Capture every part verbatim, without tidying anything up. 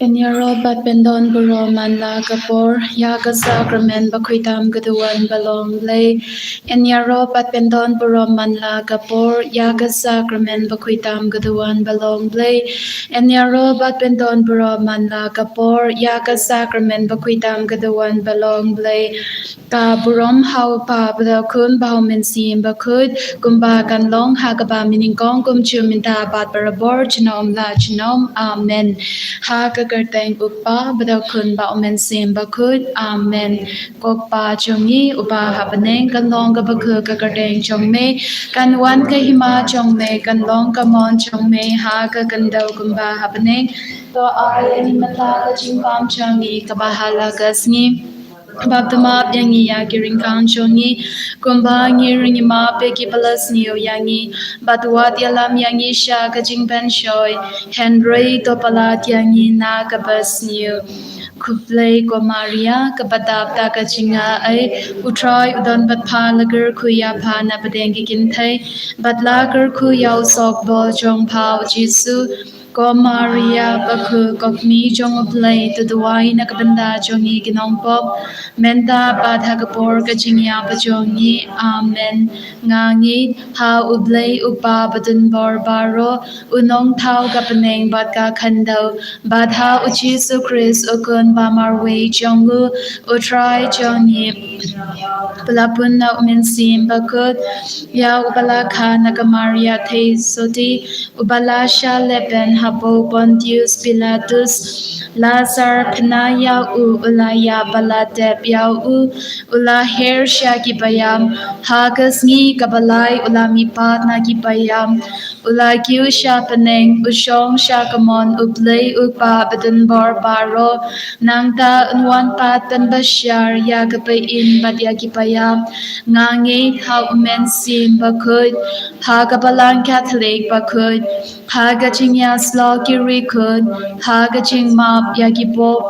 Yn ïaroh bad pyndon burom man la ka por ïa ka sakramen ba khuid tam ka duwan ba long Blei. Yn ïaroh bad pyndon burom man la ka por ïa ka sakramen ba khuid tam ka duwan ba long Blei. Yn ïaroh bad pyndon burom man la ka por ïa ka sakramen ba khuid tam ka duwan ba long Blei. Ka burom ha u Kpa bad ha u Khun bad ha u Mynsiem Bakhuid, kumba kan long ha kaba mynnyngkong, kumjuh mynta bad barabor, junom la junom. Amen. Ha ka kyrteng u Kpa bad ha u Khun bad ha u Mynsiem Bakhuid. Amen. Ko Kpa jong ngi uba ha bneng, kan long kaba khuid ka kyrteng jong me, kan wan ka hima jong me, kan long ka mon jong me ha ka khyndew kumba ha bneng. To ai ïa ngi mynta ka jingbam jong ngi kaba ha la ka sngi. Bad to map ïa ngi ïa ki ryngkang jong ngi, kumba ngi ruh ngi map ïa kiba la sniew ïa ngi. Bad wat ïalam ïa ngi sha ka jingpynshoi, hynrei to palat ïa ngi na kaba sniew. Khublei ko Maria, kaba dap da ka jingai, u Trai u don bad pha, la kyrkhu ïa pha na pdeng ki kynthei, bad la kyrkhu ïa u sokbor jong pha u Jisu. Ko Maria bakhuid, ko Kmie jong u Blei, to duwai na ka bynta jong ngi ki nongpop, mynta bad ha ka por ka jingïap jong ngi. Amen. Nga ngeit ha u Blei u Kpa badonbor baroh, u nongthaw ka bneng bad ka khyndew, bad ha u Jisu Khrist u Khun ba marwei jong u, u Trai jong ngi, ba la pun na u Mynsiem Bakhuid, ïa uba la kha na ka Maria theisotti, uba la shah lehbeiñ hapoh Pontius Pilatus, la syrphna ïa u, u la ïap bad la tep ïa u, u la her sha kiba ïap, ha ka sngi kaba lai u la mihpat na kiba ïap, u la kiew sha bneng, u shong sha kamon u Blei u Kpa badonbor baroh, nangta un wan pat pynbishar ïa kiba im bad ïa kiba ïap. Nga ngeit ha u Mynsiem Bakhuid, ha ka Balang Katholik bakhuid, ha ka jingïasyllok ki riewkhuid, ha ka jingmap ïa ki pop,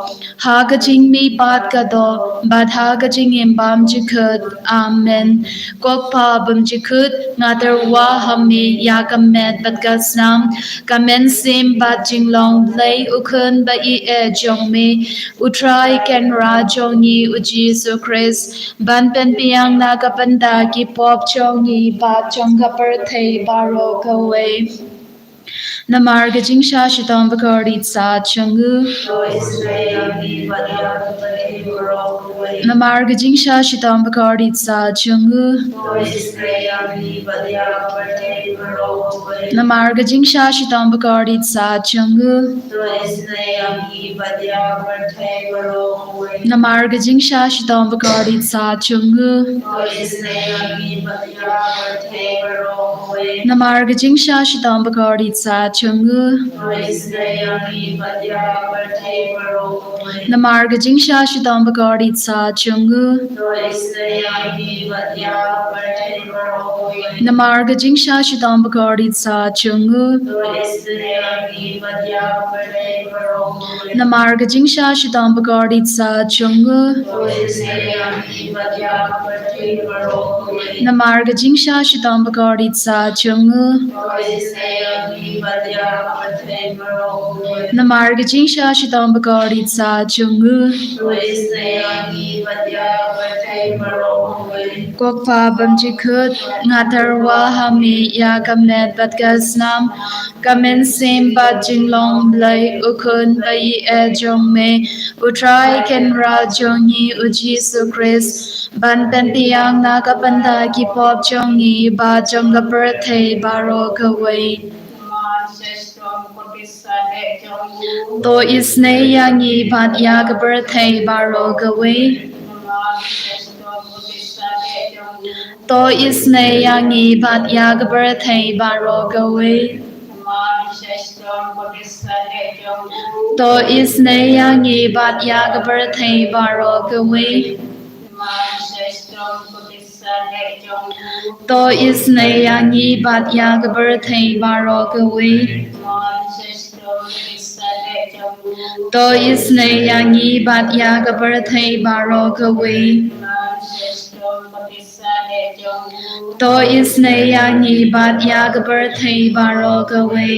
ha ka jingmihpat ka doh, bad ha ka jingim bymjukut. Amen. Ko Kpa bymjukut, nga tyrwa ha me ïa ka met bad ka snam, ka mynsiem bad jinglong Blei u Khun ba ïeit jong me, u Trai Kynrad jong ngi u Jisu Khrist, ban pynbiang na ka bynta ki pop jong ngi bad jong ka pyrthei baroh kawei. Namar ka jingshah shitom bakordit sat jong u. Namar ka jingshah shitom bakordit sat jong u. Namar ka jingshah shitom bakordit sat jong u. Namar ka jingshah shitom bakordit sat jong u. Namar ka jingshah shitom bakordit sat jong u. Namar ka jingshah shitom bakordit sat jong u. Namar ka jingshah shitom bakordit sat jong u. Namar ka jingshah shitom bakordit sat jong u. Namar ka jingshah shitom bakordit sat jong u. Namar ka jingshah shitom bakordit sat jong u. Ko Kpa bymjukut, nga tyrwa ha me ïa ka met bad ka snam, ka mynsiem bad jinglong Blei u Khun ba ïeit jong me, u Trai Kynrad jong ngi u Jisu Khrist, ban pynbiang na ka bynta ki pop jong ngi bad jong ka pyrthei baroh kawei. To isynei ïa ngi bad ïa ka pyrthei baroh kawei. To isynei ïa ngi bad ïa ka pyrthei baroh kawei. To isynei ïa ngi bad ïa ka pyrthei baroh kawei. To isynei ïa ngi bad ïa ka pyrthei baroh kawei. To isynei ïa ngi bad ïa ka pyrthei baroh kawei. To isynei ïa ngi bad ïa ka pyrthei baroh kawei.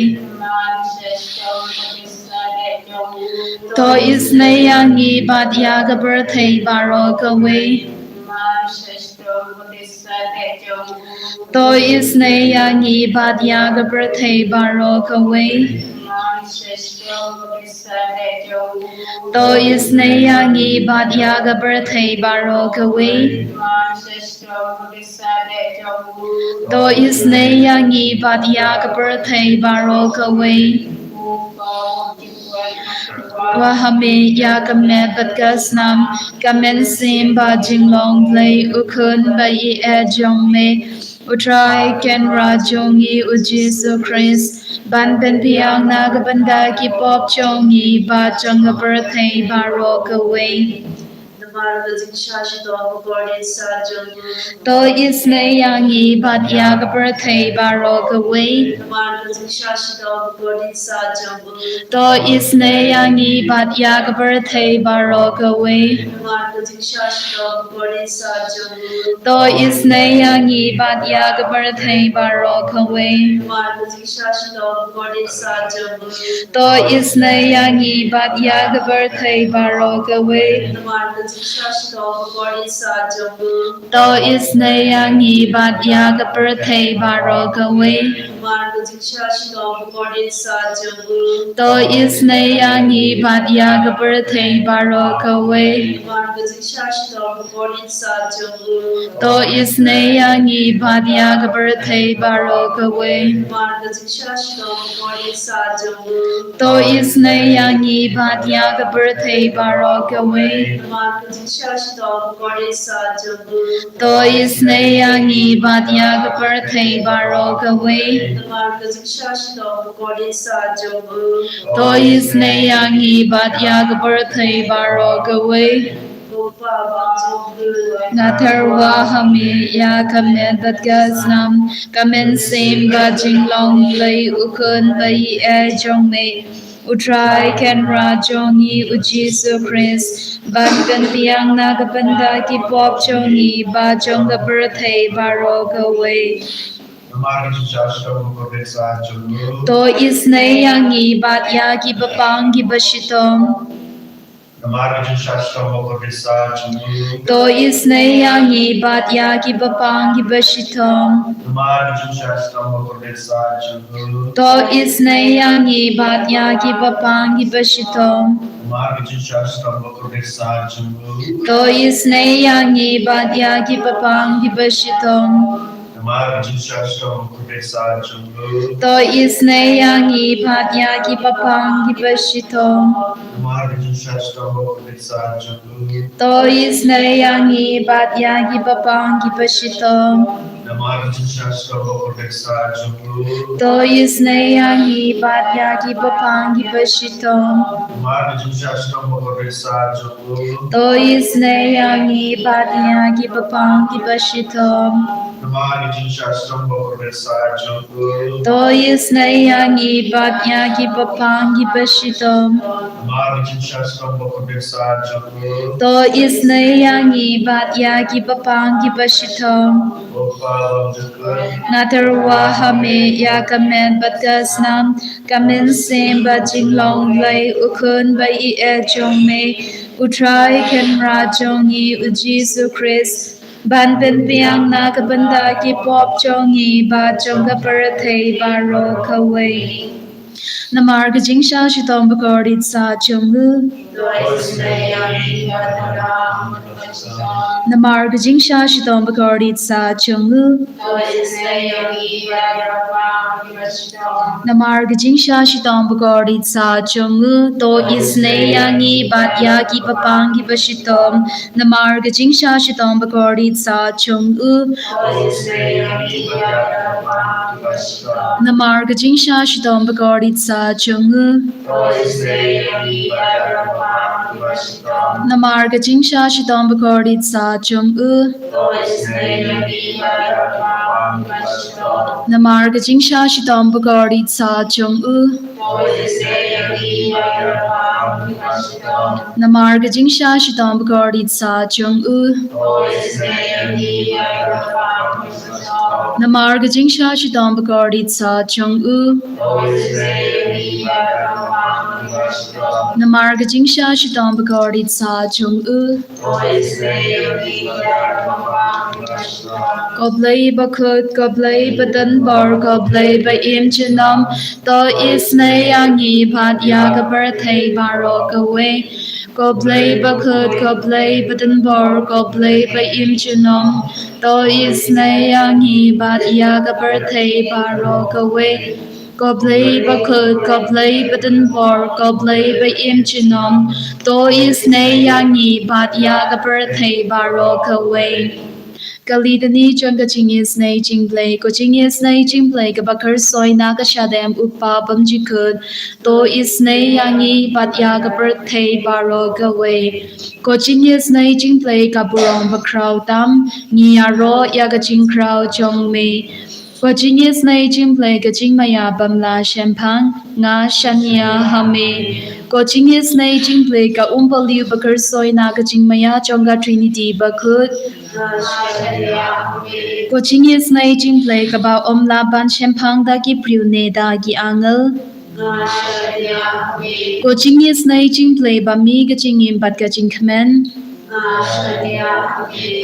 To isynei ïa ngi bad ïa ka pyrthei baroh kawei. To isynei ïa ngi bad ïa ka pyrthei baroh kawei. To isynei ïa ngi bad ïa ka pyrthei baroh kawei. To isynei ïa ngi bad ïa ka pyrthei baroh kawei. Wah ha me ïa ka met bad ka snam, ka mynsiem bad jinglong Blei u khun ba ïeit jong me. U Trai Kynrad jong ngi u Jisu Khrist, ban pynbiang na ka bynta ki pop jong ngi bad jong ka pyrthei baroh kawei. Namar ka jingshah shitom bakordit sah jong u. To isynei ïa ngi bad ïa ka pyrthei baroh kawei. Namar ka jingshah shitom bakordit sah jong u. To isynei ïa ngi bad ïa ka pyrthei baroh kawei. Namar ka jingshah shitom bakordit sah jong u. To isynei ïa ngi bad ïa ka pyrthei baroh kawei. Namar ka jingshah shitom bakordit sah jong u. To isynei ïa ngi bad ïa ka pyrthei baroh kawei. Namar ka jingshah shitom bakordit sah jong u. To isynei ïa ngi bad ïa ka pyrthei baroh kawei. Namar ka jingshah shitom bakordit sah jong u. To isynei ïa ngi bad ïa ka pyrthei baroh kawei. Namar ka jingshah shitom bakordit sah jong u. To isynei ïa ngi bad ïa ka pyrthei baroh kawei. Namar ka jingshah shitom bakordit sah jong u. To isynei ïa ngi bad ïa ka pyrthei baroh kawei. Namar ka jingshah shitom bakordit sah jong u. To isynei ïa ngi bad ïa ka pyrthei baroh kawei. Namar ka jingshah shitom bakordit sah jong u. To isynei ïa ngi bad ïa ka pyrthei baroh kawei. Nga tyrwa ha me ïa ka met bad ka snam, ka mynsiem bad jinglong Blei u khun ba ïeit jong me. U Trai Kynrad jong ngi u Jisu Khrist, ban pynbiang na ka bynta ki pop jong ngi bad jong ka pyrthei baroh kawei. Namar ka jingshah shitom bakordit sah jong u. To isynei ïa ngi bad ïa ki bapang ki bashitom. Namar ka jingshah shitom bakordit sah jong u. To isynei ïa ngi bad ïa ki bapang ki bashitom. Namar ka jingshah shitom bakordit sah jong u. To isynei ïa ngi bad ïa ki bapang ki bashitom. Namar ka jingshah shitom bakordit sah jong u. To isynei ïa ngi bad ïa ki bapang ki bashitom. Namar ka jingshah shitom bakordit sah jong u. To isynei ïa ngi bad ïa ki bapang ki bashitom. Namar ka jingshah shitom bakordit sah jong u. To isynei ïa ngi bad ïa ki bapang ki bashitom. Namar ka jingshah shitom bakordit sah jong u. To isynei ïa ngi bad ïa ki bapang ki bashitom. Namar ka jingshah shitom bakordit sah jong u. To isynei ïa ngi bad ïa ki bapang ki bashitom. Namar ka jingshah shitom bakordit sah jong u. To isynei ïa ngi bad ïa ki bapang ki bashitom. Namar ka jingshah shitom bakordit sah jong u. To isynei ïa ngi bad ïa ki bapang ki bashitom. Nga tyrwa ha me ïa ka met bad ka snam, ka mynsiem bad jinglong Blei u khun ba ïeit jong me. U Trai Kynrad jong ngi u Jisu Khrist, ban pynbiang na ka bynta ki pop jong ngi bad jong ka pyrthei baroh kawei. Namar ka jingshah shitom bakordit sah jong u. Namar ka jingshah shitom bakordit sah jong u. Namar ka jingshah shitom bakordit sah jong u. To isynei ïa ngi bad ïa ki bapang ki bashitom. Namar ka jingshah shitom bakordit sah jong u. Namar ka jingshah shitom bakordit sah jong u. Namar ka jingshah shitom bakordit sah jong u. Namar ka jingshah shitom bakordit sah jong u. Namar ka jingshah shitom bakordit sah jong u. Namar ka jingshah shitom bakordit sah jong u. Namar ka jingshah shitom ba kordit sah jong u. Ko Blei bakhuid, ko Blei badonbor, ko Blei ba-im junom, to isynei ïa ngi bad ïa ka pyrthei baroh kawei. Ko Blei bakhuid, ko Blei badonbor, ko Blei ba-im junom, to isynei ïa ngi bad ïa ka pyrthei baroh kawei. Ko Blei bakhuid, ko Blei badonbor, ko Blei ba-im junom, to isynei ïa ngi bad ïa ka pyrthei baroh kawei. Ka Litany jong ka jingisynei jong U Blei. Ko jingisynei jong U Blei kaba khuid na ka shadem u Kpa bymjukut, to isynei ïa ngi bad ïa ka pyrthei baroh kawei. Ko jingisynei jong U Blei ka burom bakhraw tam, ngi ïaroh ïa ka jingkhraw jong me. Ko jingisynei jong U Blei ka jingmaïa bym lah shemphang, nga shaniah ha me. Ko jingisynei jong U Blei ka umpaliew ba khuid na ka jingmaïa jong ka Trinity bakhuid. Ko jingisynei jong U Blei kaba ym lah ban shemphang da ki briew ne da ki angel. Ko jingisynei jong U Blei ba mih ka jingim bad ka jingkmen.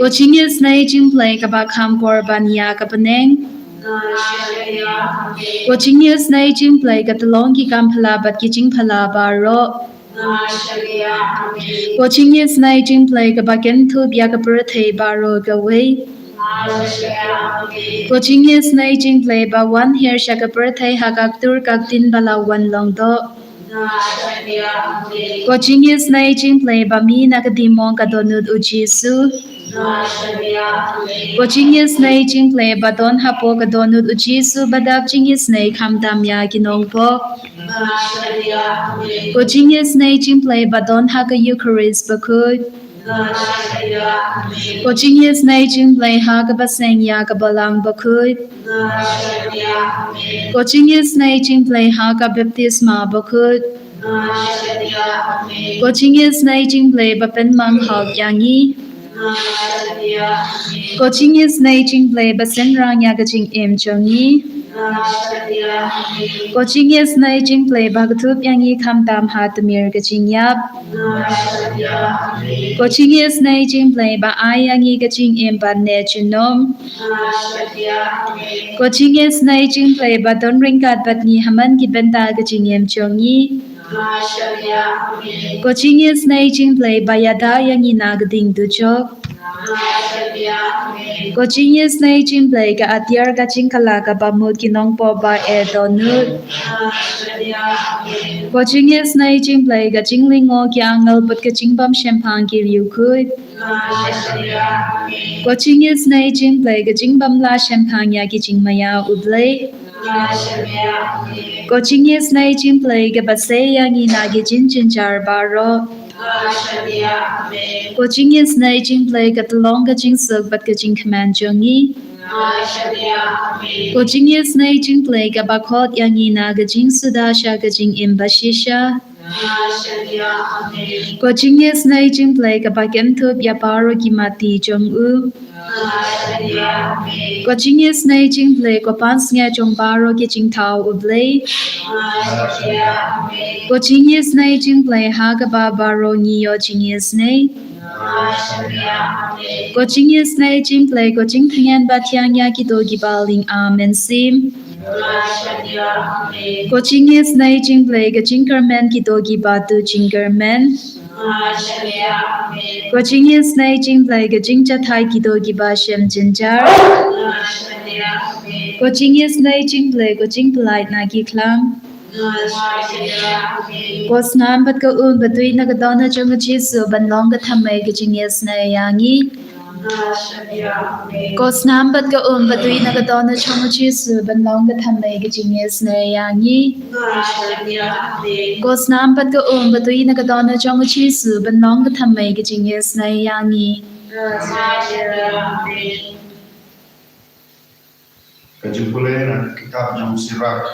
Ko jingisynei jong U Blei kaba kham kor ban ïa ka bneng. Ko jingisynei jong U Blei ka tyllong ki kam phylla bad ki jingphylla baroh. Ko jingisynei jong U Blei kaba kynthup ïa ka pyrthei baroh kawei. Ko jingisynei jong U Blei ba wan hiar sha ka pyrthei ha ka ktur ka ktien ba la wan long doh. Ko jingisynei jong U Blei ba mih na ka diengmong ka dohnud u Jisu. Ko jingisynei jong U Blei ba don hapoh ka dohnud u Jisu ba dap jingisynei khamtam ïa ki nongpop. Ko jingisynei jong U Blei ba don ha ka Eukharist bakhuid. Ko jingisynei jong U Blei ha kaba seng ïa ka Balang bakhuid. Ko jingisynei jong U Blei ha ka baptisma bakhuid. Ko jingisynei jong U Blei ba pynmang hok ïa ngi. Ko jingisynei jong U Blei ba synran ïa ka jingim jong ngi. Ko jingisynei jong U Blei ba kdup ïa ngi khamtam ha tmier ka jingïap. Ko jingisynei jong U Blei ba ai ïa ngi ka jingim bad ne junom. Ko jingisynei jong U Blei ba don ryngkat bad ngi ha man ki bynta ka jingim jong ngi. Ko jingisynei jong U Blei ba ïada ïa ngi na ka ding dujok. Ko jingisynei jong U Blei ka atiar ka jingkylla kaba mut ki nongpop ba eh dohnud. Ko jingisynei jong U Blei ka jinglyngngoh ki angel bad ka jingbym shemphang ki riewkhuid. Ko jingisynei jong U Blei ka jingbym lah shemphang ïa ki jingmaïa U Blei. Ko jingisynei jong U Blei kaba sei ïa ngi na ki jingjynjar baroh. Ko jingisynei jong U Blei ka tyllong ka jingsuk bad ka jingkmen jong ngi. Ko jingisynei jong U Blei kaba khot ïa ngi na ka jingsuda sha ka jingim bashisha. Ko jingisynei jong U Blei kaba kynthup ïa baroh ki matti jong u. Ko jingisynei jong U Blei ko pansngiat jong baroh ki jingthaw U Blei. Ko jingisynei jong U Blei ha kaba baroh ngi ïoh jingisynei. Ko jingisynei jong U Blei ko jingtngen ba thiang ïa kito kiba ling amen sim. Ko jingisynei jong U Blei ka jingkyrmen kito kiba tu jingkyrmen. Ko jingisynei jong U Blei ka jingjathait kito kiba shem jynjar. Ko jingisynei jong U Blei ko jingpyllait na ki khlam. Ko snam bad ka um ba dui na ka dohnud jong u Jisu ban long ka thymmei ka jingisynei ïa ngi. Ko snam bad ka um ba dui na ka dohnud jong u Jisu ban long ka thymmei ka jingisynei ïa ngi. Ko snam bad ka um ba dui na ka dohnud jong u Jisu ban long ka thymmei ka jingisynei ïa ngi. Ka jingpule na ka kitab jong u Sirak,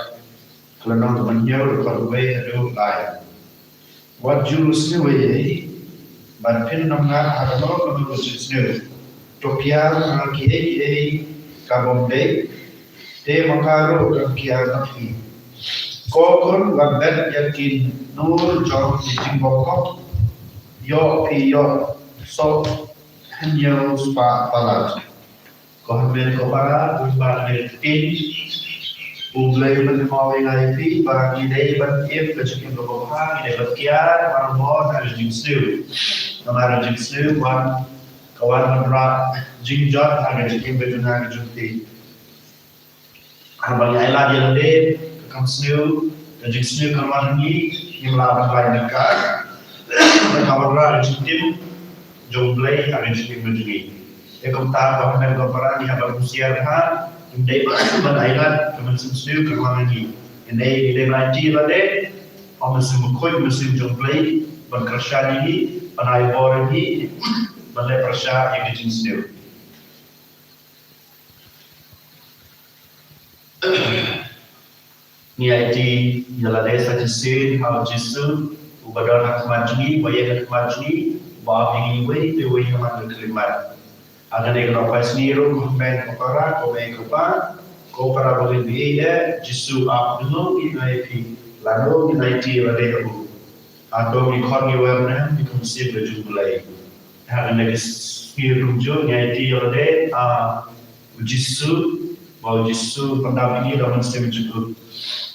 ka lynnong kaba hynñiew, dkhot wei haduh lai. Wat ju sniew ei ei, bad phin ym ngat ha kano kano ka jingsniew. To kiar ha kiei kiei ka bym beit, te ma ka ruh kan kiar na phi. Ko khun, wat bet ïa ki nur jong ki jingbymhok, ïoh phi ïoh soh hynñiew spah palat. Ko hynmen ko para, kumba ngi la ktien, U Blei u pynpaw ïa ngi ba ngi dei ban im ka jingim kaba bha, ngi dei ban kiar marmor ha ka jingsniew. Namar ka jingsniew wan, ka wan ban rah jingjot ha ka jingim ka jong nga ka jong phi. Haba ngi ailad ïa lade, ka kam sniew, ka jingsniew ka wan ha ngi, ngim lah ban lait na ka, ka wan rah ka jingim jong U Blei ha ka jingim ka jong ngi. Te kumta, ko hynmen ko para, ngi hap ban husiar bha, ngim dei ban ailad ka mynsiem sniew ka wan ha ngi. Ngin dei, ngin dei ban aiti ïa lade ha u Mynsiem Bakhuid, u Mynsiem jong U Blei, ban kyrshan ïa ngi, ban ai bor ïa ngi, ban leh pyrshah ïa ka jingsniew. Ngi aiti ïa lade sa shisien ha U Jisu, uba don ha khmat jong ngi, uba ïeng ha khmat jong ngi, uba ap ïa ngi iwei pa iwei ha man ka khyllipmat. Ha kane ka longphai sngi ruh, ko hynmen ko para, ko mei ko pa, ko para ba ngin ïeit, Jisu ap, lano ngin ïa phi, lano ngin aiti ïa lade ha u. Hato ngi khot ngi wer ne em, ngi khot mynsiem ka jong U Blei. Ha kane ka sngi kumjuh ngi aiti ïa lade ha U Jisu, ba U Jisu pyndap ïa ngi da u Mynsiem jong u.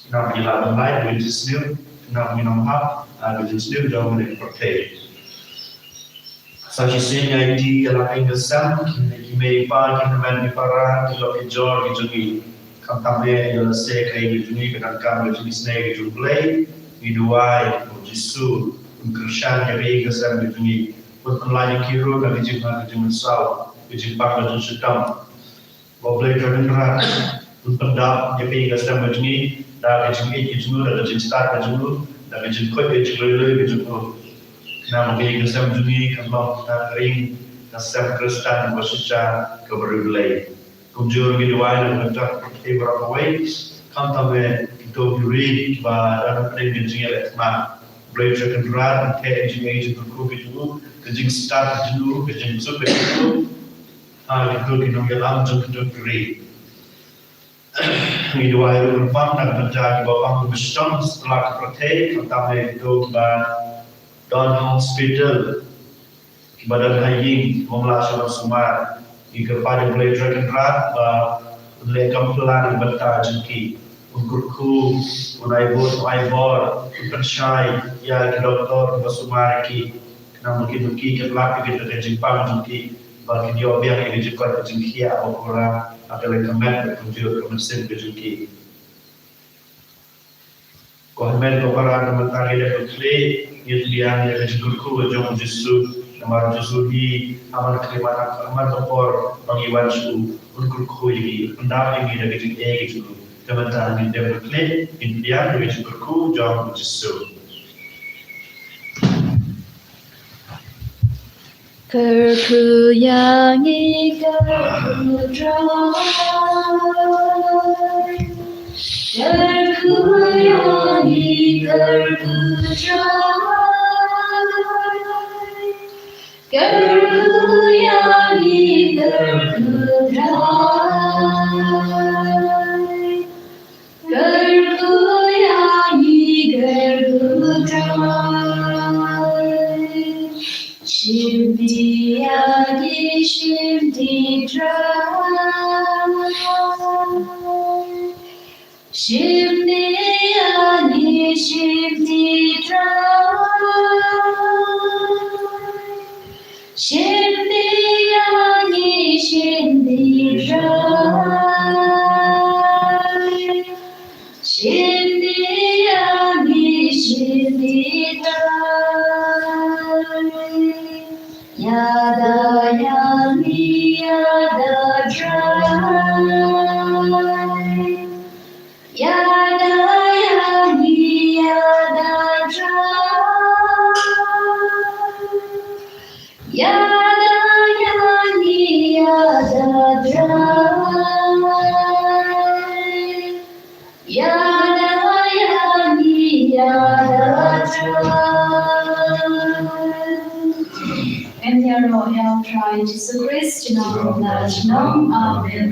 Khnang ba ngin lah ban lait ha ka jingsniew, khnang ba ngin ym hap ha ka jingsniew jong kane ka pyrthei. Sa shisien ngi aiti ïa la ka ïing ka sem, ki mei ki pa, ki hynmen ki para, ki lok ki jor ki jong ngi. Khamtam eh ïa la se ka ïing ka jong ngi ka donkam ka jingisynei ka jong U Blei. Ngi duwai ba U Jisu un kyrshan ïa ka ïing ka sem ka jong ngi. Bad pynlait ïa ki ruh na ka jingma ka jingmynsaw, ka jingpang ka jingshitom. Ba U Blei Trai Kynrad un pyndap ïa ka ïing ka sem ka jong ngi da ka jingïeit ka jong u, da ka jingstad ka jong u, da ka jingkoit ka jinglui lui ka jong u. Khnang ba ka ïing ka sem jong ngi kan long ka ïing ka sem Khristan kaba shisha kaba riewblei. Kumjuh ngi duwai na ka bynta ka pyrthei baroh kawei, khamtam eh kito ki ri kiba don hapdeng ka jingïaleh thma. Blei Trai Kynrad un theh ïa ka jingïeit jingkyrkhu ka jong u, ka jingstad ka jong u, ka jingsuk ka jong u ha kito ki nongïalam jong kito ki ri. Ngi duwai ruh kyrpang na ka bynta kiba pang ba shitom ha satlak ka pyrthei, khamtam eh kito kiba don ha hospital, kiba don ha ïing, kiba ym lah shuh ban sumar. Ngi kyrpad ïa U Blei Trai Kynrad ba un leh kam pla na ka bynta jong ki. Un kyrkhu, un ai bor, un ai bor, un pynshai ïa ki doktor kiba sumar ïa ki. Khnang ba kin, ba ki kin lap ïa ka jingpang jong ki, ba kin ïoh biang ïa ka jingkoit ka jingkhiah ba pura ha ka lynti ka met, ka kumjuh ka mynsiem ka jong ki. Ko hynmen ko para, mynta ngi dep ban khleh, ngin pdiang ïa ka jingkyrkhu jong U Jisu, namar U Jisu hi ha man ka khyllipmat, ha man ka por ba ngi wan sha u, un kyrkhu ïa ngi, un pyndap ïa ngi da ka jingaiei jong u. Te mynta ngin dep ban khleh, ngin pdiang ïa ka jingkyrkhu jong U Jisu. Kyrkhu ïa ngi, kyrkhu Trai. Kyrkhu ïa ngi, kyrkhu Trai. Kyrkhu ïa ngi, kyrkhu Trai. Kyrkhu ïa ngi, kyrkhu Trai. Shim ti ïa ngi, shim ti Trai. Shim ti ïa ngi, shim ti Trai. Shim ti ïa ngi, shim ti Trai. Shim ti ïa ngi, shim ti Trai. Ïada ïa ngi, ïada Trai. Ïada ïa ngi, ïada Trai. Ïada ïa ngi, ïada Trai. Ïada ïa ngi, ïada Trai. Ngan ïaroh ïa U Trai Jisu Khrist, junom la junom. Amen.